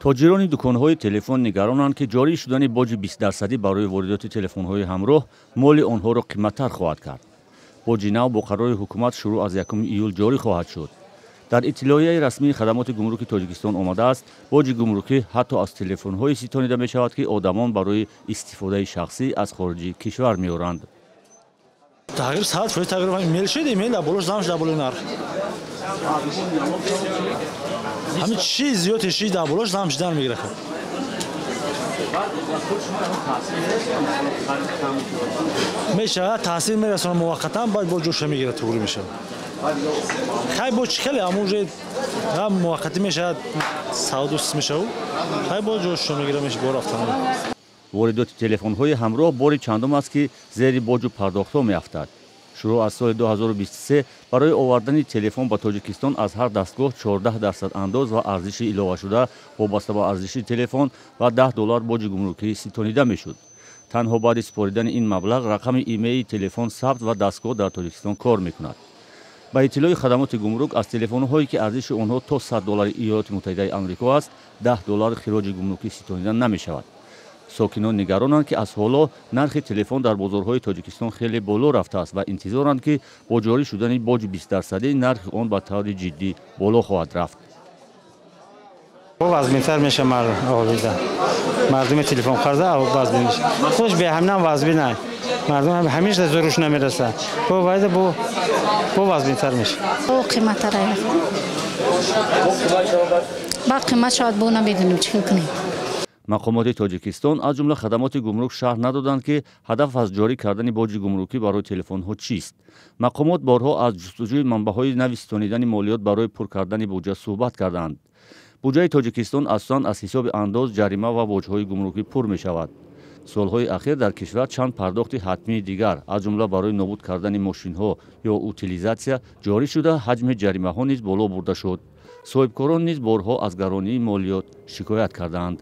Тоҷирони дуконҳои телефон нигаронанд, ки ҷорӣ шудани боҷи 20% барои воридоти телефонҳои ҳамроҳ моли онҳоро қиматтар хоҳад кард. Боҷи нав бо қарори ҳукумат шурӯъ аз 1 июл ҷорӣ хоҳад шуд. Дар иттилоияи расмии хадамоти гумруки Тоҷикистон омадааст, боҷи гумрукӣ ҳатто аз телефонҳое ситонида мешавад, ки одамон барои истифодаи шахсӣ аз хориҷи кишвар меоранд. Тағйир 100% тағйир имейл шуд, имейл дар болош зам шуд, дар болои нарх. Ҳамин чиз зиёд шид, дар болош зам шудан мегирад. Мешавад, таъсир мерасонад муваққатан, баъд бо ҷоша мегирад, туғри мешавад. Хай бо чӣ хеле ҳамон уже ҳам муваққатӣ мешавад, савдо сис мешавад, хай бо ҷоша мегирад, мешавад бо рафтан. Воридоти телефонҳои ҳамроҳ бори чандум аст, ки зери боҷу пардохтҳо меафтад. Шурӯъ аз соли 2023 барои овардани телефон ба Тоҷикистон аз ҳар дастгоҳ 14% андоз ва арзиши иловашуда вобаста ба арзиши телефон ва $10 боҷи гумрукӣ ситонида мешуд. Танҳо баъди супоридани ин маблағ рақами имейи телефон сабт ва дастгоҳ дар Тоҷикистон кор мекунад. Ба иттилои хадамоти гумрук аз телефонҳое, ки арзиши онҳо то $100 Иёлоти Муттаҳидаи Амрико аст, $10 хироҷи гумрукӣ ситонида намешавад. Сокинон нигаронанд, ки аз ҳоло нархи телефон дар бозорҳои Тоҷикистон хеле боло рафтааст ва интизоранд, ки бо ҷорӣ шудани боҷи 20% нархи он ба таври ҷиддӣ боло хоҳад рафт. Вазминтар мешавад мардум. Мардуми телефон харда вазмин мешавад. Худаш беҳаминам вазмин аст. Мардум ҳамеша зӯруш намерасад. Бо вайда бо вазминтар мешавад. Бо қиматтар аст. Баъд қимат шавад, бо намедонем чӣ кунем. Мақомоти Тоҷикистон аз ҷумла хадамоти гумрук шарҳ надоданд, ки ҳадаф аз ҷорӣ кардани боҷи гумрукӣ барои телефонҳо чист. Мақомот борҳо аз ҷустуҷӯи манбаъҳои нави ситонидани молиёт барои пур кардани буҷа суҳбат карданд. Буҷаи Тоҷикистон асосан аз ҳисоби андоз, ҷарима ва боҷҳои гумрукӣ пур мешавад. Солҳои ахир дар кишвар чанд пардохти ҳатмии дигар, аз ҷумла барои нобуд кардани мошинҳо ё утилизатсия ҷорӣ шуда, ҳаҷми ҷаримаҳо низ боло бурда шуд. Соҳибкорон низ борҳо аз гаронии молиёт шикоят кардаанд.